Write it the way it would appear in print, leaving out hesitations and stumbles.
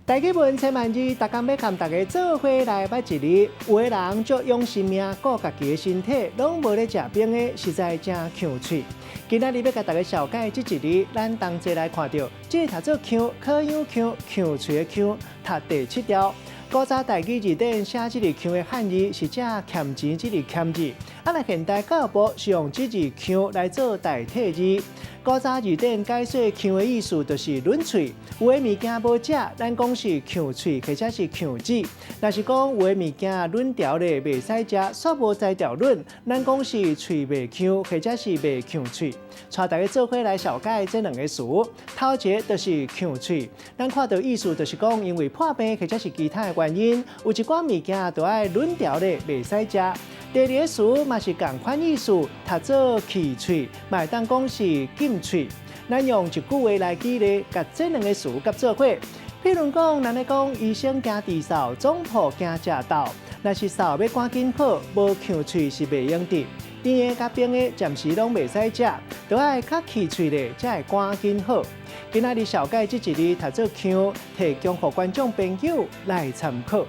台語文千萬字，逐工欲共大家做伙來捌一字。有的人足養生命，顧家己的身體，攏無咧食冰的，實在誠強喙。今仔日欲共大家紹介這一字，咱同齊來看著，這個讀做強，可養強，強喙的強，讀第七調。古早台語字典寫這个強的漢字是寫儉錢這个儉字，啊，若現代教育部是用這字強來做代替字。古早字典解說強的意思就是忍喙，有的物件無食，咱講是強喙或者是強舌。若是講有的物件忍條咧袂使食，煞無才調忍，咱講是喙袂強或者是袂強喙。帶大家做伙來紹介這兩个詞，頭一个就是強喙，咱看著意思就是講因為破病或者是其他的原因，有一寡物件著愛忍條咧袂使食。第二个詞嘛是仝款意思，讀做氣喙，嘛會當講是禁喙。咱用一句話來舉例，共這兩个詞佮做伙。譬如講，咱咧講醫生驚治嗽，總鋪驚食豆。若是嗽欲趕緊好，無強喙是袂用得。甜的佮冰的暫時攏袂使食，著愛較氣喙咧，才會趕緊好。今仔日紹介這一字讀做強，提供予觀眾朋友來參考。